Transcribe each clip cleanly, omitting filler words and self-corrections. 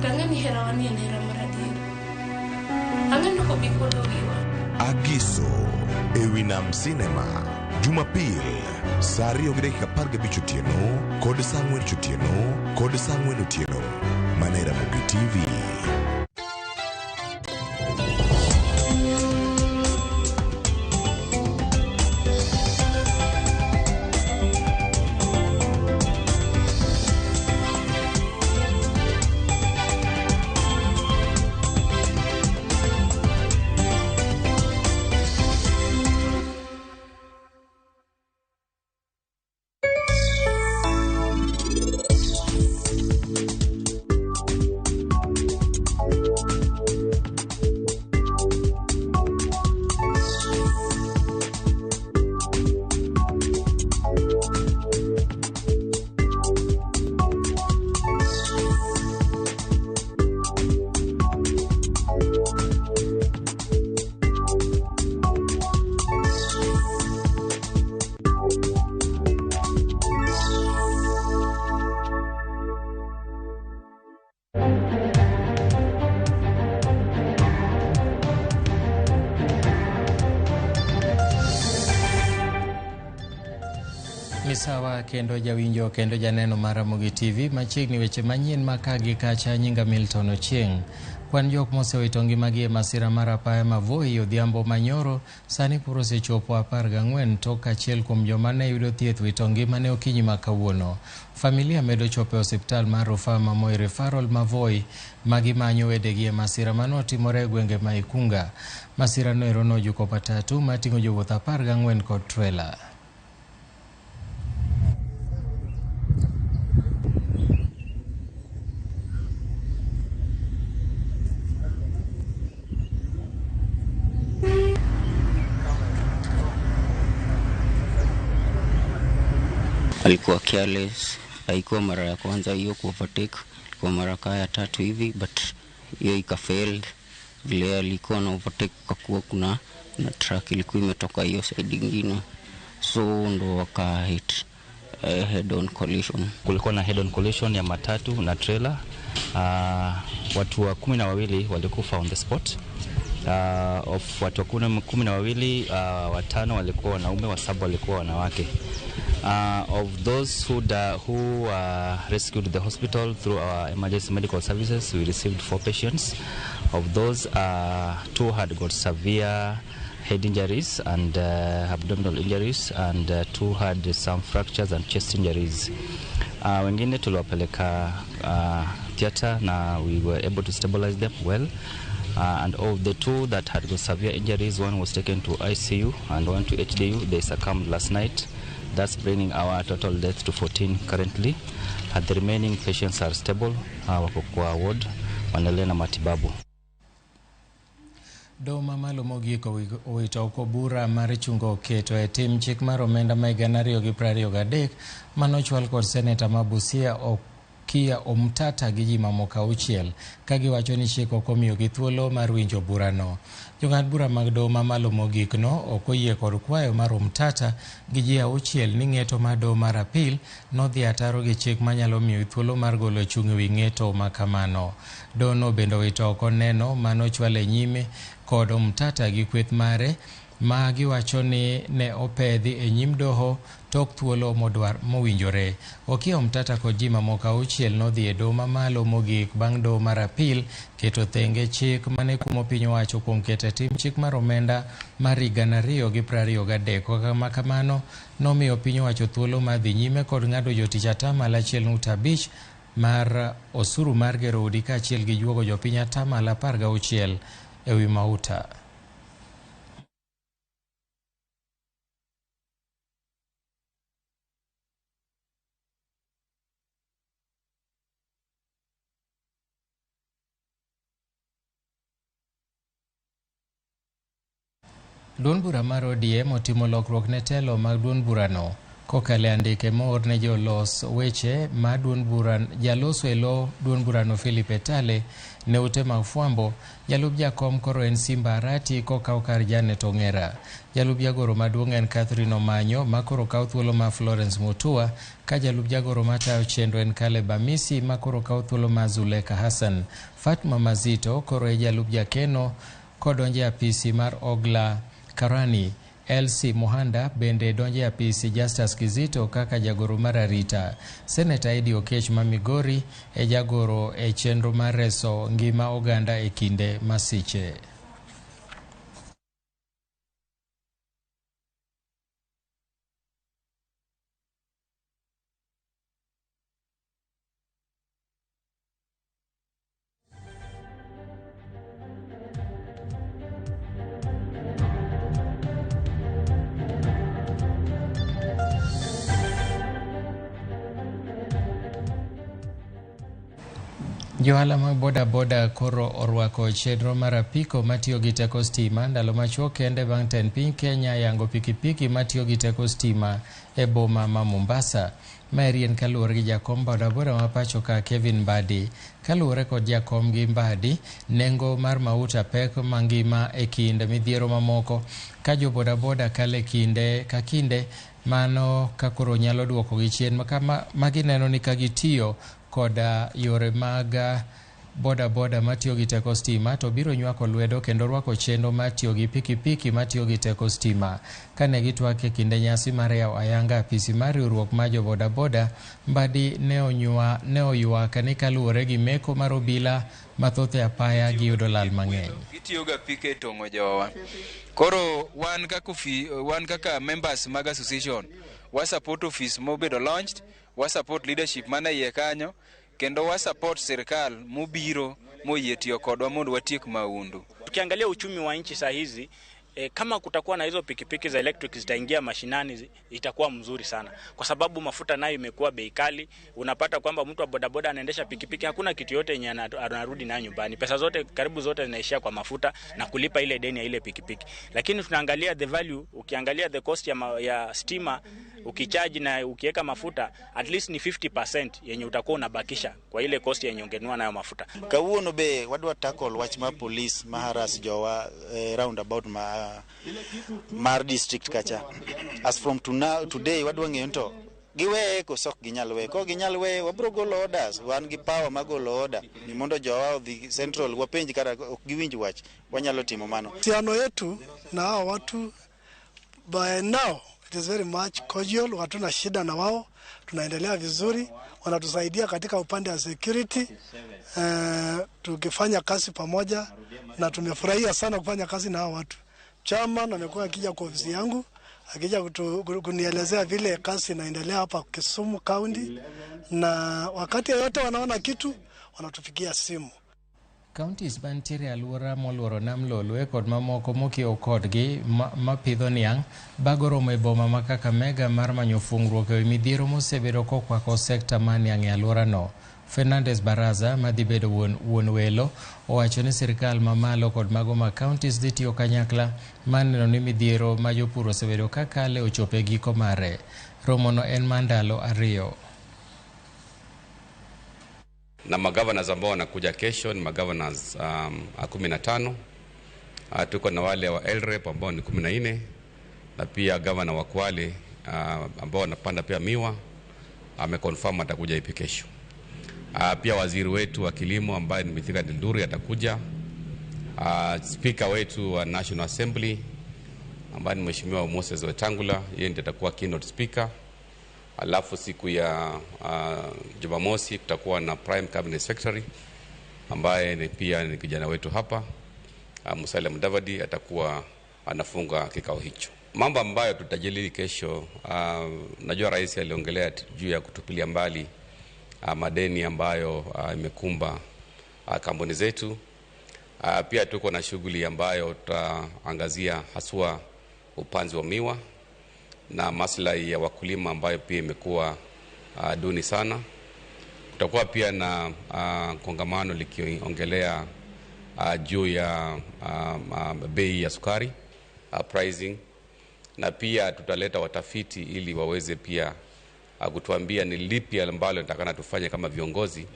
To ang'e ni herawa ni en hera mar adier. Ang'e ni ok obi kuodo wiwa. Agiso ewi Nam Cinema Jumapil saa 2:15 otieno kod saa 4 otieno kod saa 4 otieno mana e Ramogi TV. Misawa kendo jawinjo kendo janeno mar Ramogi TV machiegni weche manyien ma ka gi kacha. Nyinga Milton Ochieng'. Kwan jok mosewito ngimagi e masira mar apaya ma Voi odhiambo manyoro sani koro osechopo 14 tok achiel kuom joma ne yudo thieth wito ngimane okinyi ma kawuono. Familia medo chopo e osiptal mar rufaa ma Moi Referral ma Voi ma gimanyo wedegi e masira manotimore e gwenge ma Ikunga. Masira no ero nojuko matatu mating'o jowuoth 14 kod trela. Alikuwa careless, haikuwa mara ya kwanza hiyo kuovertake, ilikuwa mara kaa ya tatu hivi, but hiyo ikafail. Vile alikuwa na overtake kakuwa kuna truck ilikuwa imetoka hiyo side ingine, so ndo waka hit head on collision. Kulikuwa na head on collision ya matatu na trailer. Watu wa 12 walikufa on the spot. Of watu wa 12, 5 walikuwa wanaume, 7 walikuwa wanawake. Of those who rescued the hospital through our emergency medical services, we received 4 patients. Of those, 2 had got severe head injuries and abdominal injuries, and 2 had some fractures and chest injuries. Wengine tuliwapeleka theater na we were able to stabilize them well. And of the 2 that had got severe injuries, 1 was taken to ICU and 1 to HDU. They succumbed last night. That's bringing our total death to 14 currently. And the remaining patients are stable, wako kwa ward, wanaendelea na matibabu. Doho mamalo mogik owito oko bura mar chungo keto e tim chik mar omenda ma 2023 manochwal kod seneta ma Busia Okiya Omtata gi ji mamoko 6 ka giwacho ni chik ok omiyogi thuolo mar winjo burano. Jong'ad bura mag doho mamalo mogik no ok oyie kod kwayo mar Omtata gi ji 6 ni ng'eto mar doho mar apil nodhi ataro gi chik manyalo miyo thuolo mar golo chung' ewi ng'eto ma kamano. Doho no bende owito oko neno manochwal e nyime kod Omtata gi kweth mare ma giwacho ni ne opedhi e nyim doho tok thuolo mowinjore. Okiya Omtata kod ji mamoko 6 nodhi e doho mamalo mogik bang' doho mar apil keto thenge chik mane kumo piny owacho kuom keto e tim chik mar omenda mar 2023. Kama kamano nomiyo piny owacho thuolo mar dhi nyime kod ng'ado jotich 1.5% mar osuru mar gero udi kaachiel gi juogo jopiny 16% ewi mauta. Duond bura mar ODM otimo lokruok ne telo mag duond burano. Kokalo e andike moor ne jolos weche ma duond bura jaloso e lo duond burano Philip Etale ne ute mag fwambo, jalup jakom koro en Simba Arati kokaw kar Janet Ong'era. Jalup jagoro maduong' en Catherine Omanyo ma koro kaw thuolo mar Florence Mutua, ka jalup jagoro matayo chenro en Caleb Amisi ma koro kaw thuolo mar Zuleka Hassan. Fatma Mazito koro e jalup jakeno kodonjo e apisi mar Ogla Karani. Elsie Muhanda bende donjo e apisi Justus Kizito kaka jagoro mar arita. Seneta Eddie Okech ma Migori e jagoro e chenro mar reso ngima oganda e kinde masiche. Johala mag boda boda koro orwako chenro mar apiko matiyo gi teko stima ndalo machuok kende bang' tend piny Kenya yango pikipiki matiyo gi teko stima e boma ma Mombasa. Maeri en kaluwore gi jakom boda boda ma pacho ka Kevin Mbadi. Kaluwore kod jakom gi Mbadi, nengo mar mauta pek mangima e kind midhiero mamoko ka jo boda boda kale kinde ka kinde, mano ka koro nyalo duoko gi chien ma gineno ni ka gitiyo koda yore mag boda boda matiyo gi teko stima to biro nywako lwedo kendo rwako chenro matiyo gi pikipiki matiyo gi teko stima. Kane gitwak e kinde nyasi mar yawo ayanga apisi mar riwruok mar jo boda boda, Mbadi ne oywak ni kaluwore gi meko mar obila mathoth e apaya giyudo lal mang'eny. Gitiyo ga apike e tong'o jowa. Koro wan kaka members mag association, wa support office mobedo launched, wa support leadership mana iye kanyo, kendo wa support sirikal mobiro moyie tiyo kodwa mondo watiek maundu. Tukiangalia uchumi wa nchi saa hizi, kama kutakuwa na hizo pikipiki za electric zitaingia mashinani, itakuwa mzuri sana, kwa sababu mafuta nayo imekuwa bei kali. Unapata kwamba mtu wa bodaboda anaendesha pikipiki, hakuna kitu yote yenye anarudi nayo nyumbani. Pesa zote karibu zote zinaishia kwa mafuta na kulipa ile deni ya ile pikipiki. Lakini tunaangalia the value, ukiangalia the cost ya stima ukichaji na ukiweka mafuta, at least ni 50% yenye utakuwa unabakisha kwa ile cost yenye ungenunua nayo mafuta. Kawuono be wadwa tackle wach ma police ma harass jowa roundabout ma mar district kacha. As from to now, today wadwa ng'eyo to giweye koso ok ginyal weye. Kok ginyal weye, wabro golo orders, wan gi power mar golo order ni mondo jowa odhi central wapenj kata ok giwinj wach, wanyalo timo mano. Uhusiano yetu na hao watu by now it is very much cordial, hatuna shida na wao, tunaendelea vizuri, wanatusaidia katika upande wa security, tukifanya kazi pamoja, na tumefurahia sana kufanya kazi na hao watu. Chairman amekuwa akija kwa ofisi yangu, akija kunielezea vile kazi inaendelea hapa Kisumu County, na wakati yote wanaona kitu wanatupigia simu. Counties mantiere e alwora moluoro nam Lolwe kod mamoko mokiewo kodgi mapidho niang' bago romo e boma ma Kakamega mar manyo fungruok ewi midhiero mosebedo kokwako sekta mar niang' e alworano. Fernandes Baraza madhi bedo wuon welo owacho ni sirikal mamalo kod mago ma counties dhi tiyo kanyakla mar neno ni midhiero ma jopur osebedo kakale ochopo e giko mare. Romono en mar ndalo 2. Na magovernors ambao wanakuja kesho ni magovernors 15. Tuko na wale wa LREP ambao ni 14, na pia governor wa Kwale ambao wanapanda pia miwa ameconfirm atakuja ipi kesho. Pia waziri wetu wa kilimo ambaye ni Mithika Linturi atakuja. Speaker wetu wa National Assembly ambaye ni Mheshimiwa Moses Wetangula, yeye ndiye atakuwa keynote speaker. Alafu siku ya Jumamosi kutakuwa na Prime Cabinet Secretary ambaye ni pia ni kijana wetu hapa, Musalia Mudavadi atakuwa anafunga kikao hicho. Mambo ambayo tutajadili kesho, najua rais aliongelea juu ya kutupilia mbali madeni ambayo imekumba kampuni zetu. Pia tuko na shughuli ambayo tutaangazia haswa upanzi wa miwa na maslahi ya wakulima ambayo pia imekuwa duni sana. Kutakuwa pia na kongamano likiongelea juu ya bei ya sukari, pricing. na pia tutaleta watafiti ili waweze pia kutuambia ni lipi ambalo nitakana tufanye kama viongozi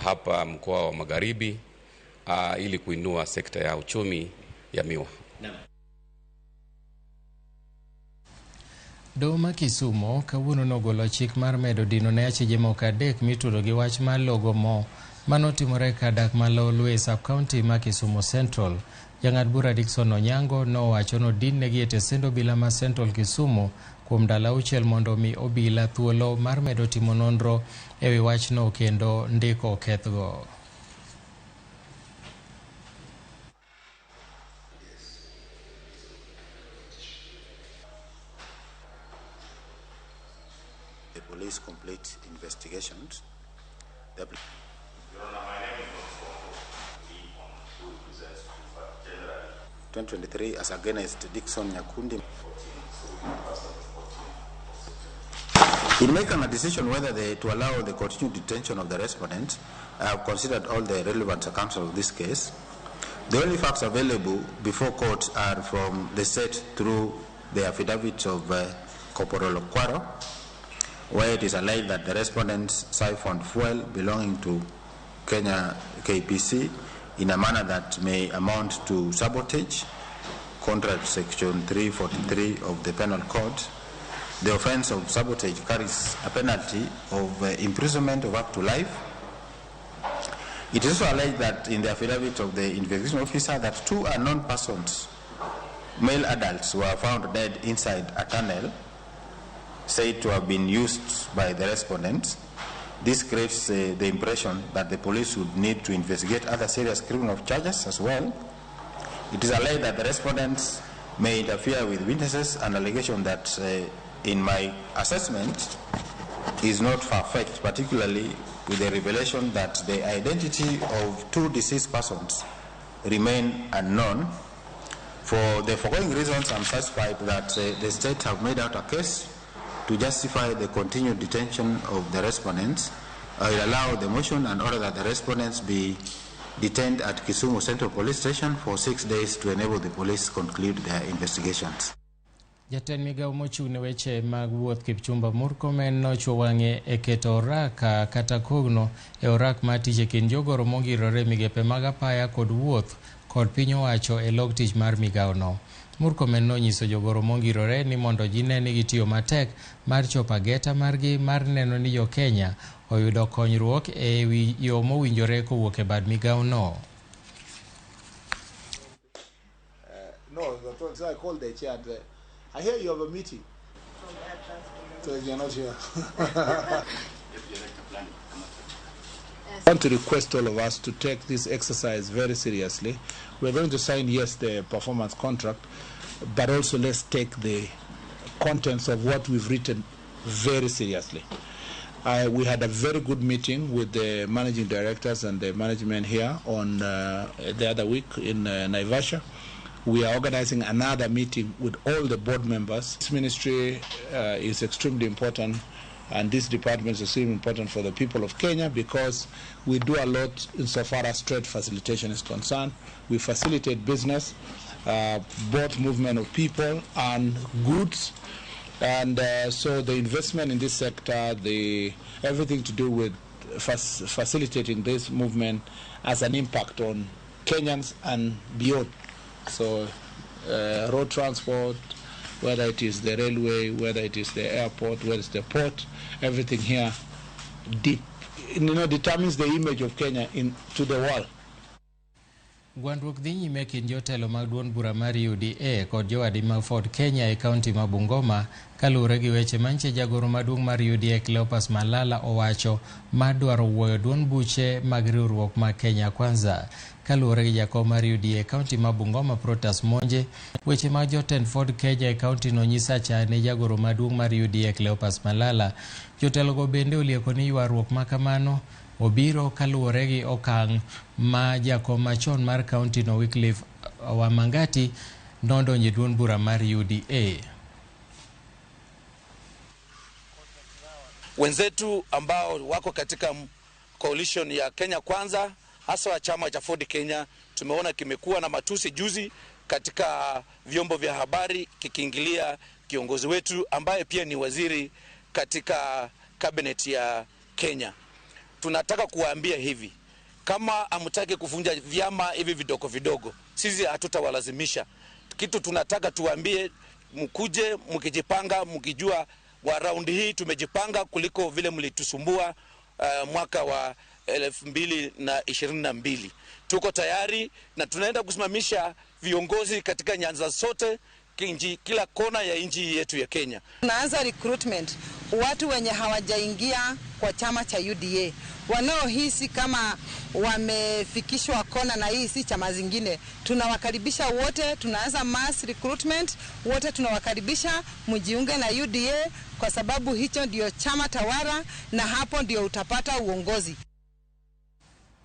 hapa mkoa wa Magharibi ili kuinua sekta ya uchumi ya miwa. Doho ma Kisumo kawuono nogolo chik mar medo dino ne achije moko adek mitudo gi wach mar logo mo manotimore kar dak ma Lolwe e sub-county ma Kisumu Central. Jang'ad bura Dickson Onyango nowacho nodin negi e tesend obila ma Central Kisumu kuom ndalo 6 mondo omi obila thuolo mar medo timo nonro ewi wachno kendo ndiko kethgo. The police complete investigations. The 2023 as against Dickson Nyakundi. In making a decision whether to allow the continued detention of the respondent, I have considered all the relevant circumstances of this case. The only facts available before court are from the state through the affidavit of Corporal Okwaro, where it is alleged that the respondents siphoned fuel belonging to Kenya KPC in a manner that may amount to sabotage, contrary to Section 343 of the Penal Code. The offense of sabotage carries a penalty of imprisonment of up to life. It is also alleged that in the affidavit of the investigation officer that 2 unknown persons, male adults, were found dead inside a tunnel said to have been used by the respondents. This creates the impression that the police would need to investigate other serious criminal charges as well. It is alleged that the respondents may interfere with witnesses, an allegation that, in my assessment, is not far-fetched, particularly with the revelation that the identity of 2 deceased persons remain unknown. For the foregoing reasons, I'm satisfied that the state have made out a case to justify the continued detention of the respondents. I will allow the motion and order that the respondents be detained at Kisumu Central Police Station for 6 days to enable the police conclude their investigations. Jatend migawo mochung' ne weche mag wuoth Kipchumba Murkomen nochwo wang'e e keto oraka kata kogno e orak mar tich e kind jogoro mongirore migepe mag apaya kod wuoth kod piny owacho e log tich mar migawono. Murkomen nonyiso jogoro mongirore ni mondo gine ni gitiyo matek mar chopo ageta margi mar neno ni jo Kenya oyudo konyruok e wi yo mowinjore kowuok e bad migawono. No, so I called the chair and I hear you have a meeting. So you're not here. I want to request all of us to take this exercise very seriously. We're going to sign, yes, the performance contract, but also let's take the contents of what we've written very seriously. We had a very good meeting with the managing directors and the management here on the other week in Naivasha. We are organizing another meeting with all the board members. This ministry is extremely important, and this department is extremely important for the people of Kenya because we do a lot insofar as trade facilitation is concerned. We facilitate business, both movement of people and goods, and so the investment in this sector, everything to do with facilitating this movement has an impact on Kenyans and beyond. So road transport, whether it is the railway, whether it is the airport, whether it's the port, everything here determines the image of Kenya to the world. Gwandruok dhi nyime kind jotelo mag duond bura mar UDA kod jowadgi mag Ford Kenya e kaunti ma Bungoma kaluwore gi weche mantie jagoro maduong' mar UDA Cleopas Malala owacho mar dwaro wuoyo duond buche mag riwruok mag Kenya Kwanza. Kaluwore gi jakom mar UDA e kaunti ma Bungoma Protas Monje, weche mag jotend Ford Kenya e kaunti no nyiso achaya ne jagoro maduong' mar UDA Cleopas Malala. Jotelogo bende olieko ni ywaruok ma kamano obiro kaluwore gi okang' ma jakom machon mar kaunti no Wycliffe Wamangati nodonjo e duond bura mar UDA. Wenzetu ambao wako katika coalition ya Kenya Kwanza, hasa wa chama cha Ford Kenya, tumeona kimekuwa na matusi juzi katika vyombo vya habari kikiingilia kiongozi wetu ambaye pia ni waziri katika cabinet ya Kenya. Tunataka kuwaambia hivi, kama hamtaki kuvunja vyama hivi vidogo vidogo, sisi hatutawalazimisha. Kitu tunataka tuwaambie, mkuje mkijipanga, mkijua wa raundi hii tumejipanga kuliko vile mlitusumbua mwaka wa 2022. Tuko tayari na tunaenda kusimamisha viongozi katika nyanza zote, kila kona ya nchi yetu ya Kenya. Tunaanza recruitment watu wenye hawajaingia kwa chama cha UDA, wanaohisi kama wamefikishwa kona na hii si chama zingine, tunawakaribisha wote. Tunaanza mass recruitment, wote tunawakaribisha mjiunge na UDA kwa sababu hicho ndio chama tawala na hapo ndio utapata uongozi.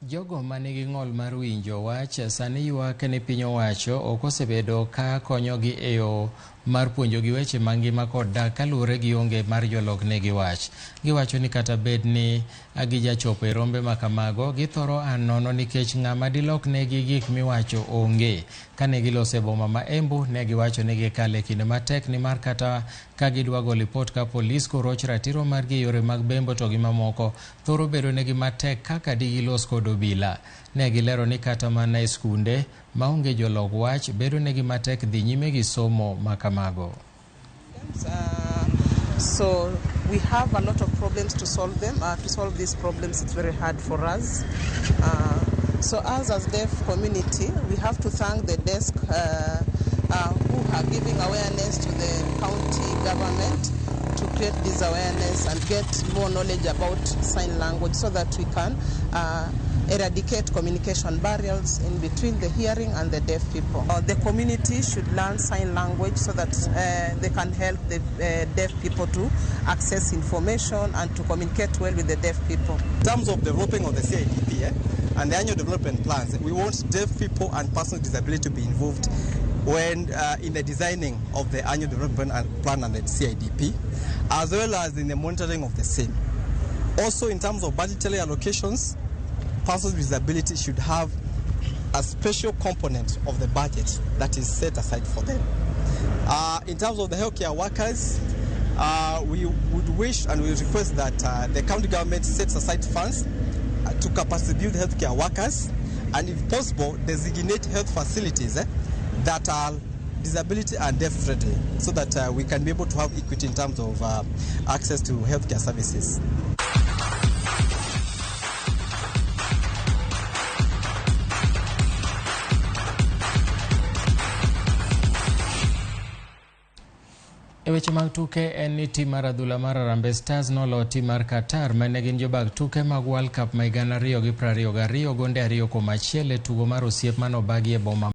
Jogo manigi ng'ol mar winjo wach sani ywak ni piny owacho ok osebedo ka konyogi e yo mar puonjogi weche mangima kod dak kaluwore gi onge mar joloknegi wach. Giwacho ni kata bed ni gijachopo e rombe makamago, githoro a nono nikech ng'ama diloknegi gik miwacho onge. Kane giloso e boma ma Embu, ne giwacho ni gikalo e kinde matek nimar kata ka gidwa go lipot ka polis koroch ratiro margi e yore mag bembo to gi mamoko, thoro bedo negi matek kaka digilos kod obila. Ne gilero ni kata mana e skunde maonge jolok wach bedo negi matek dhi nyime gi somo makamago. So we have a lot of problems to solve them. To solve these problems, it's very hard for us. So us as deaf community, we have to thank the desk who are giving awareness to the county government to create this awareness and get more knowledge about sign language so that we can eradicate communication barriers in between the hearing and the deaf people. The community should learn sign language so that they can help the deaf people to access information and to communicate well with the deaf people. In terms of developing of the CIDP and the annual development plans, we want deaf people and persons with disability to be involved when in the designing of the annual development plan and the CIDP, as well as in the monitoring of the same. Also, in terms of budgetary allocations, persons with disability should have a special component of the budget that is set aside for them. In terms of the healthcare workers, we would wish and we request that the county government sets aside funds to capacity build healthcare workers, and if possible, designate health facilities that are disability and deaf friendly, so that we can be able to have equity in terms of access to healthcare services. E weche mag tuke en ni tim mar adhula mar Harambee Stars nolo tim mar Qatar mane gin jobag tuke mag World Cup ma 2022 gonde 2-1 e tugo mar osiep manobagi e boma